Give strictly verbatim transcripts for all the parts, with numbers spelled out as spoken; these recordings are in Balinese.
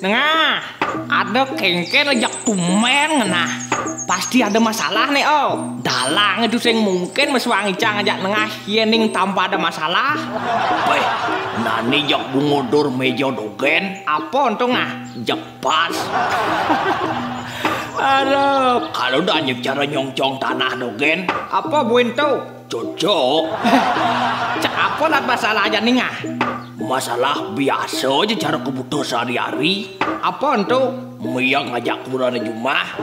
Nengah, ada kéngkén ajak tumén ngenah. Pasti ada masalah né, oh. Dalang itu sing mungkin mesuang icang ajak nengah yén ning tanpa ada masalah. Béh, nani jak bungodur méja dogén? Apa untung ah? Jak pas. Aduh, kalau dah anjuk cara nyongcong tanah dogén. Apa buin tu? Cocok. Cak apa lah masalah aja ning ah? Masalah biasa aja cara kebutuh sehari-hari. Apa entu? Mia ngajak kurana jumah.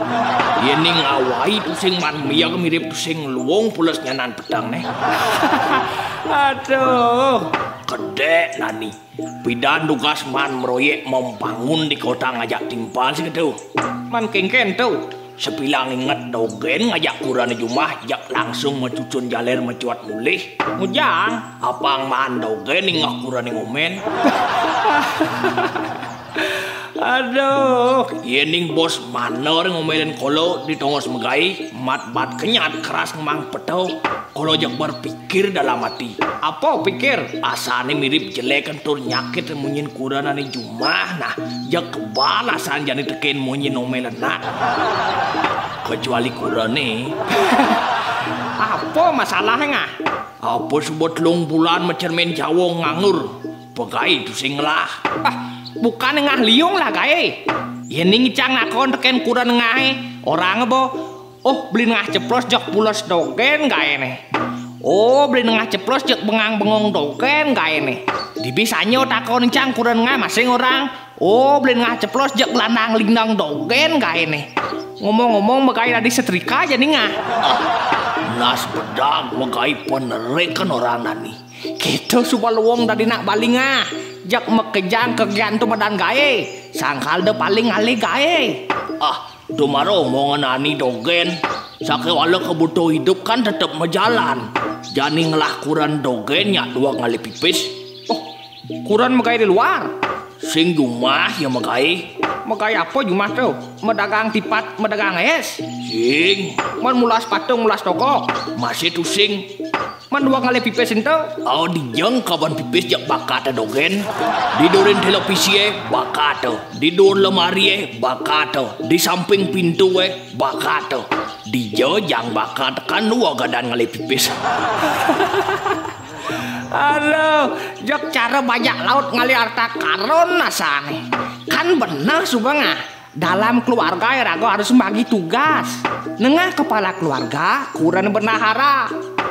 Yén ning awai tusing man mia mirip tusing luung pules nyanan peteng né. Aduh. Kedék nani. Pidan tugas man meroyék membangun di kota ngajak timpal sih gitu. Man kéngkén tu. Sepilang inget dogén ngajak kurana jumah jak langsung mecucun jalér mecuat mulih. Ngujang. Apang man dogén ingeh kurana ngomén. Aduh, yén ning bos mana ngomelin kolo di tongos megai, mat bat kenyat keras ngemang peto, kolo jak berpikir dalam hati. Apa pikir? Asané mirip jelék tur nyakit munyin kuranané jumah, nah, jak kebal asan jani tekén munyin omelin nak. Kecuali kuranané. Apa masalahnya ngah? Apa suba telung bulan macermin Jawa nganggur? Pegai tusing ngelah. Ah, bukan ngah liung lah gaé. Yén ning icang nakon tekén kuran ngahé, orang bo. Oh, beli nengah ceplos jak pules dogén gaéné. Oh, beli nengah ceplos jak bengang bengong dogén gaéné. Dibi sanyo takon icang kuran ngah masing orang. Oh, beli nengah ceplos jak landang lindang dogén gaéné. Ngomong-ngomong, megai dadi setrika jani ngah. Ah, nas bedag megai penerikan orang nani. Kita suba luung dadi nak balingah. Jak makejang kegian tu madan gaé. Sangkal da paling ngalih gaé. Ah, tu mara omongan ani dogén. Sakéwala kebutuh idup kan tetep majalan. Jani ngelah kuran dogén nyak dua ngalih pipis. Oh, kuran megai di luar. Sing jumah ya megai. Megai apa jumah tu? Medagang tipat, medagang és. Sing. Man mulas patung, mulas toko. Masih tusing. Man dua ngalih pipis ento. Oh, dijeng kaban pipis jak bakat dogén. Didurin télévisi é bakat. Didur lemari é bakat. Di samping pintu é bakat. Dija jang bakat kan dua gadan ngalih pipis. Aduh, jak cara bajak laut ngalih harta karun asané. Kan beneh suba ngah. Dalam keluarga ya raga harus membagi tugas. Nengah kepala keluarga, kuran bendahara.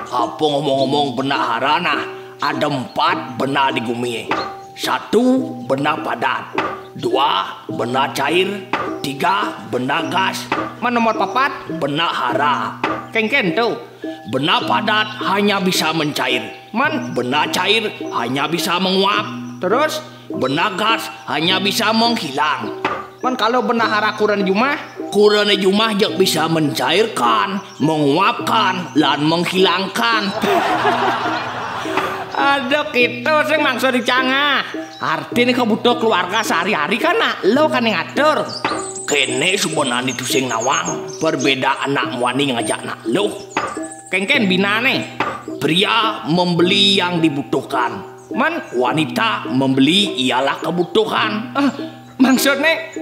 Apa ngomong-ngomong bendahara nah, ada empat benda di gumi. Satu, benda padat. Dua, benda cair. Tiga, benda gas. Man nomor papat? Bendahara. Kéngkén tu. Benda padat hanya bisa mencair. Man? Benda cair hanya bisa menguap. Terus? Benda gas hanya bisa menghilang. Man kalau bendahara kuran jumah? Kuran jumah jak bisa mencairkan, menguapkan, lan menghilangkan. Ada kita sing maksud dicangah. Artinya kebutuh keluarga sehari-hari kan nak lo kan yang ngatur. Kéné suba nani tusing nawang, perbedaan nak muani ngajak nak lo. Kéngkén binané. Pria membeli yang dibutuhkan. Man? Wanita membeli ialah kebutuhan. Ah, maksudné?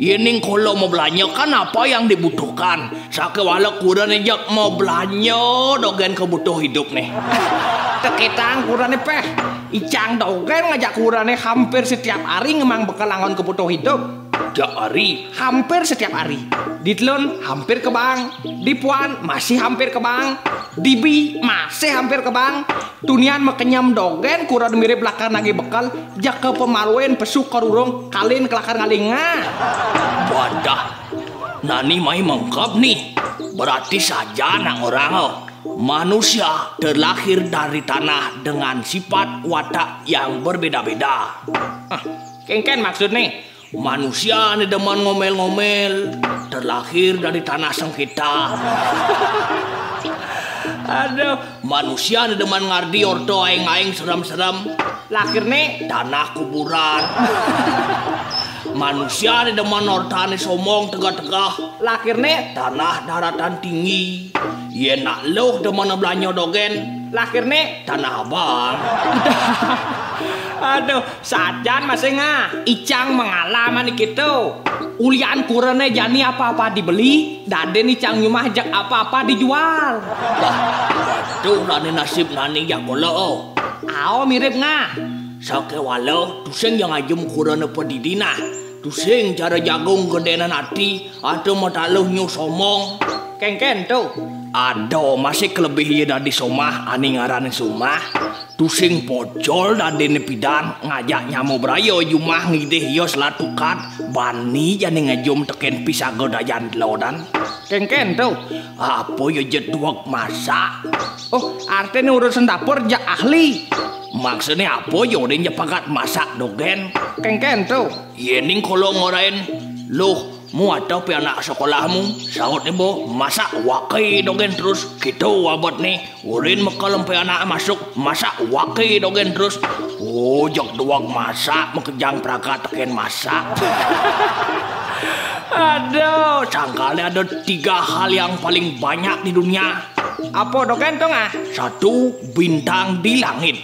Yén ning kala mabelanja kan apa yang dibutuhkan. Sakéwala kurané jak mabelanja dogén kebutuh hidup né. Tekitang kurané péh. Icang dogén ngajak kurané hampir setiap hari ngemang bekel anggon kebutuh hidup. Tiap hari. Hampir setiap hari. Ditelun hampir ke bank. Dipuan masih hampir ke bank. Dibi masih hampir ke bank. Tunian makenyem dogén kuran mirip lakar nagih bekel, jak ka pamaruin pesu karurung kalin kelakar ngalingah. Wadah, nani mai mengkeb nih. Berarti saja nang orang, oh. Manusia terlahir dari tanah dengan sifat watak yang berbeda-beda. Ah, kéngkén maksud nih. Manusia né demen ngomel-ngomel, terlahir dari tanah sengketa. Aduh, manusia né demen ngardi orta aing-aing serem-serem, lahir né tanah kuburan. Manusia né demen ortané somong tegah-tegah. Lakirné tanah daratan tinggi. Yén nak luh demen belanja dogén. Lakirné tanah abang. Aduh, sajan masih ngah. Icang mengalam ané kéto. Ulian kurené jani apa-apa dibeli, dadin icang nyumah jak apa-apa dijual. Lah, waduh, lani nasib nani jak kolo. Ao mirip ngah. Sakéwala, tusing jang ajem kurené padidi nah. Tusing cara jagung gedénan ati, atau mataluh nyu somong. Kénkén to. Ada masih kelebih ia dadi somah, ané ngarané somah. Tusing pocol dadiné pidan, ngajak nyama braya jumah ngidih ia selatukat, bani jani ngejum tekén pisaga dajan telodan. Kénkén to. Apa ia jé dueg masak? Oh, artiné urusan dapur jak ahli. Maksudné apa ia dén ja pagat masak dogén? Kénkén to. Yéning kala ngorain, "Luh, mu atau pi anak sekolahmu?" Saut ibu, "Masak waké dogén terus." Kéto abetné, urin mekel empe anak masuk, masak waké dogén terus. Oh, jak dueg masak, makejang pragat tekén masak. Aduh, sangkalné ada tiga hal yang paling banyak di dunia. Apa dogén to ngah? Satu, bintang di langit.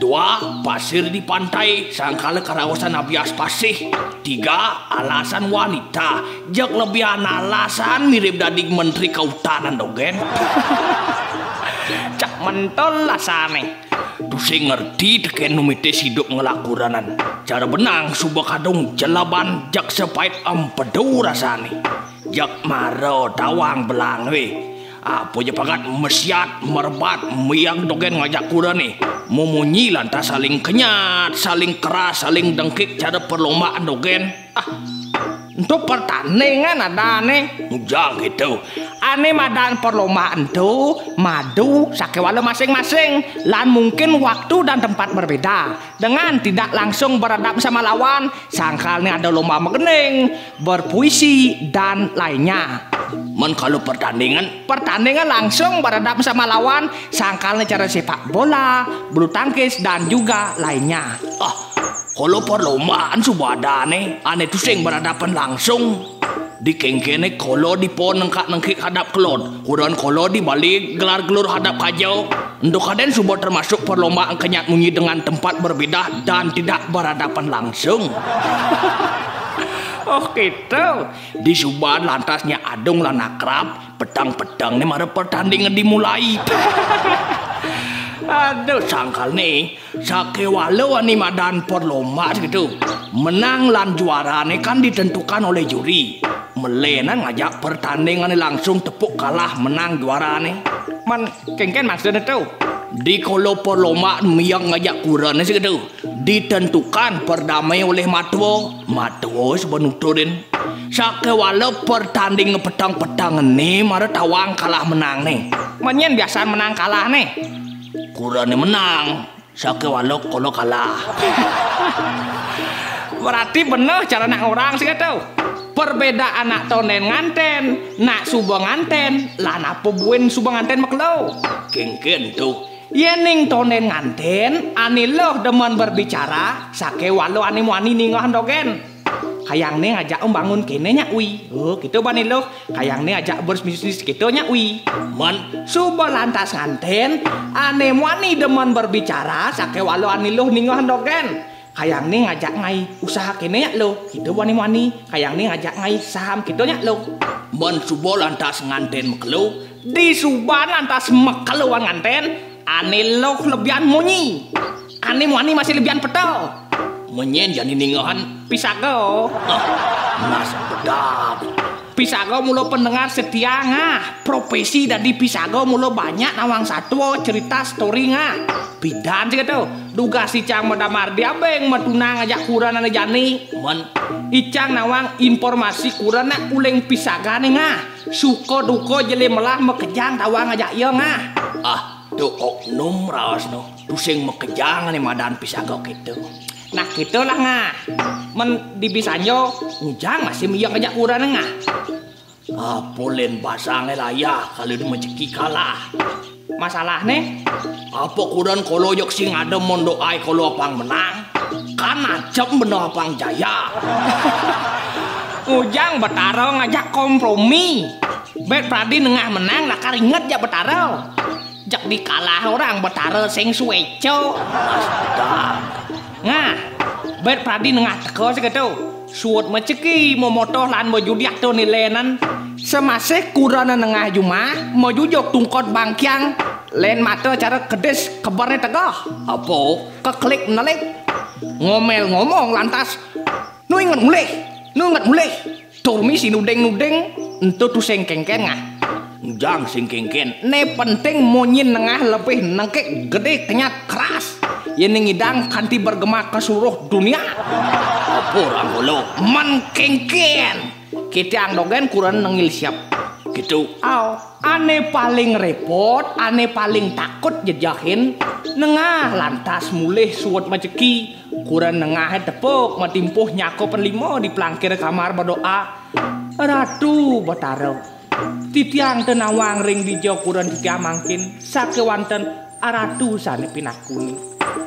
Dua, pasir di pantai, sangkala karaosan abias pasih. Tiga, alasan wanita, jak lebihan alasan mirip dadi menteri kehutanan dogén. Cak mentol alasané. Tusing ngerti tekén nu mitis hidup ngelak kurenan. Cara benang suba kadung jeleban jak sepait empedu rasané. Jak mara tawang belang wé. Apa ja pagat mesiat, merebat, miang dogén ngajak kurené. Memunyi lantas saling kenyat, saling keras, saling dengkik cara perlombaan dogén. Ah, ento pertandingan adané. Ujang gitu. Ané madan perlombaan ento, madu, sakéwala masing-masing. Lan mungkin waktu dan tempat berbeda. Dengan tidak langsung berhadapan sama lawan, sangkalné ada lomba megending, berpuisi, dan lainnya. Men kalau pertandingan? Pertandingan langsung berhadapan sama lawan, sangkalné cara sepak bola, bulu tangkis, dan juga lainnya. Ah, kalau perlombaan suba adané, ané tusing berhadapan langsung. Di kéngkéné kolo di po nengkak-nengkik hadap kelod. Kurenan kolo di bali gelar gelur hadap kaja. Ento kadén suba termasuk perlombaan kenyat munyi dengan tempat berbeda dan tidak berhadapan langsung. Oh, gitu. Di suba lantas nya adung lan akrab, peteng-peteng né mara pertandingan dimulai. Aduh, sangkalné, sakéwala ané madan perlombaan gitu. Menang lan juarané kan ditentukan oleh juri. Melenan ngajak pertandingané langsung tepuk kalah menang juarané. Men, kénkén maksudné to? Di kala perlombaan miang ngajak kurenan sih gitu. Ditentukan perdamai oleh matua. Matua suba nuturin. Sakéwala pertandingan peteng-peteng né mara tawang kalah menang né. Men nyén biasan menang kalah né? Kurenan menang. Sakéwala kala kalah. Berarti bener cara nak orang sih gitu. Perbedaan nak tondén ngantén, nak suba ngantén, lan apa buin suba ngantén makelo. Kénkén to. Yéning tondén ngantén, ané luh demen berbicara, sakéwala ané muani ningeh dogén. Kayang né ngajak embangun kéné nyak wi. Oh, gitu bani luh. Kayang né ajak berbisnis kéto nyak wi. Men suba lantas ngantén, ané muani demen berbicara, sakéwala ané luh ningeh dogén. Kayang né ngajak ngai usaha kéné nyak luh. Gitu bani muani. Kayang né ngajak ngai saham kéto nyak luh. Men suba lantas ngantén makelo. Di suba lantas makelo ngantén, ané luh lebihan munyi. Ané muani masih lebihan peto. Men nyén jani ningehan? Pisaga. Ah, nas bedab. Pisaga mula pendengar setia ngah. Profesi dadi pisaga mula banyak nawang satua cerita story ngah. Pidan sih gitu. Dugas icang madamar diabeng matunang ajak kurenan jani. Men icang nawang informasi kurenan uling pisagané ngah. Suka duka jelé melah makejang tawang ajak ia ngah. Ah, to oknum raos no. Tusing makejang ané madan pisaga kéto. Nah, kéto lah ngah. Men dibisanjo, ngujang masih miang ajak kurenan ngah. Apa lén basangé layah kalau di majeki kalah. Masalahné? Apa kurenan kala jak sing ada mondoai kala apang menang? Kan ajep bena Abang Jaya. Ujang Betara ngajak kompromi. Bet pradi nengah menang lakar inget jak Betara. Jak dikalah orang Betara sing sueca. Nah, bet pradi nengah teka sik to. Suud maceki, memotoh lan baju diatu nilenan. Semasih kurana nengah jumah, majujuk tungkot bangkiang. Len mata cara kedis kebernya tegah. Apa? Keklik nelik. Ngomel ngomong lantas. Nu inget mulih, nu inget mulih. Turmi si nuding-nuding, ento tu sing kengken ngah. Ujang sing kengken. Ne penting munyin nengah lebih nengkik gede kenyat keras. Yene ngidang kanti bergema ke seluruh dunia. Apa orang bolo? Men kengken. Kitiang dogen kuran nengil siap. Gitu. Au, ane paling repot, ane paling takut jejahin. Nengah lantas mulih suud majeki. Kuran nengah tepuk matimpuh nyako penlima di pelangkir kamar berdoa. Ratu Betara. Titiang tenawang ring dija kuran titiang mangkin, sakewanten aratu sane pinakuni.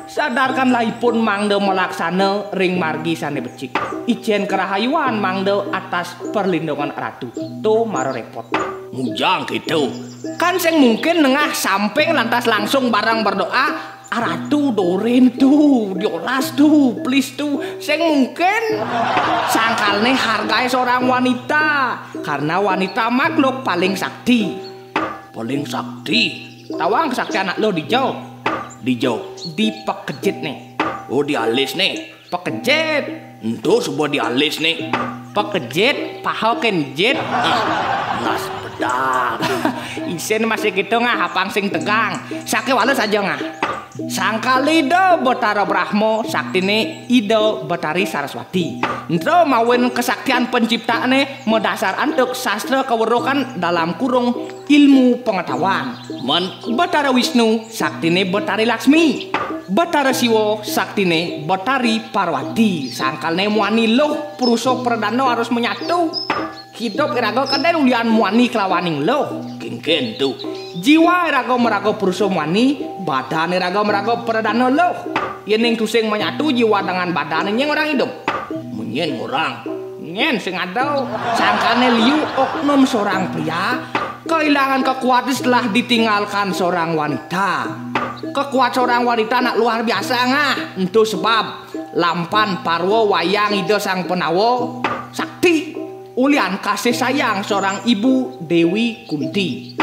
Sadarkanlah ipun mangda malaksana ring margi sane becik. Icen kerahayuan mangda atas perlindungan aratu. To mara repot. Mujang gitu. Kan sing mungkin nengah samping lantas langsung bareng berdoa, "Aratu dorin tu, diolas tu, please tu." Sing mungkin sangkalne hargai seorang wanita. Karena wanita makhluk paling sakti. Paling sakti. Tawang kesaktian anak lo di jo. Di jo. Di pekejit nih. Oh, di alis nih. Pekejit. Ento suba di alis nih. Pekejit, paha kenjit. Ah, las bedak. Isin masih gitu ngah, apang sing tegang. Sake wala saja ngah. Sangkal Ida Betara Brahma, saktine Ida Betari Saraswati. Entro mawin kesaktian penciptaane madasar antuk sastra kaweruhan dalam kurung ilmu pengetahuan. Men Betara Wisnu, saktine Betari Laksmi. Betara Siwa, saktine Betari Parwati. Sangkalne muani luh purusa pradana harus menyatu. Hidup iraga keden ulian muani kelawaning luh. Kengken tu. Jiwa iraga meraga purusa muani, badan iraga meraga pradana luh. Yening tusing menyatu jiwa dengan badan nyeng orang hidup. Munyin orang. Nyen sing ada. Sangkane liu oknum seorang pria kehilangan kekuatan setelah ditinggalkan seorang wanita. Kekuatan seorang wanita nak luar biasa ngah. Entu sebab lampan parwa wayang Ida Sang Panawa sakti ulian kasih sayang seorang ibu Dewi Kunti.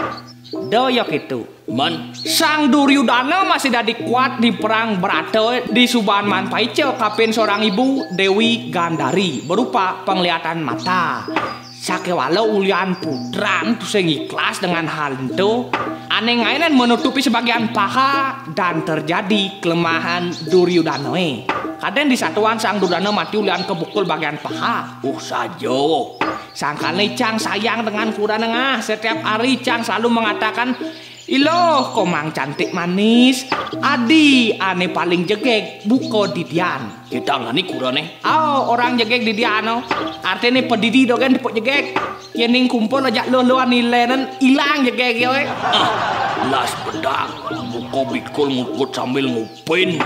Daya gitu. Man. Sang Duryudana masih dadi kuat di perang berata di subahan manpaica kapin seorang ibu Dewi Gandari berupa penglihatan mata. Sakewala ulian putran tusing ikhlas dengan hal ento, ane ngaenen menutupi sebagian paha dan terjadi kelemahan Duryudanae. Kaden di satuan Sang Duryudana mati ulian kebukul bagian paha. Uh saja. Sangkane cang sayang dengan kuda nengah, setiap hari cang selalu mengatakan, "Iloh, komang cantik manis, adi ane paling jegeg, buka didian." Kita ngani kurane. Ao, orang jegeg didian, oh. Artine pedidi dogen tepuk jegeg. Yening kumpul aja lo-loan ilenen, ilang jegeg yo, eh. Ah, las bedak, buka bikul ngukut sambil ngupin.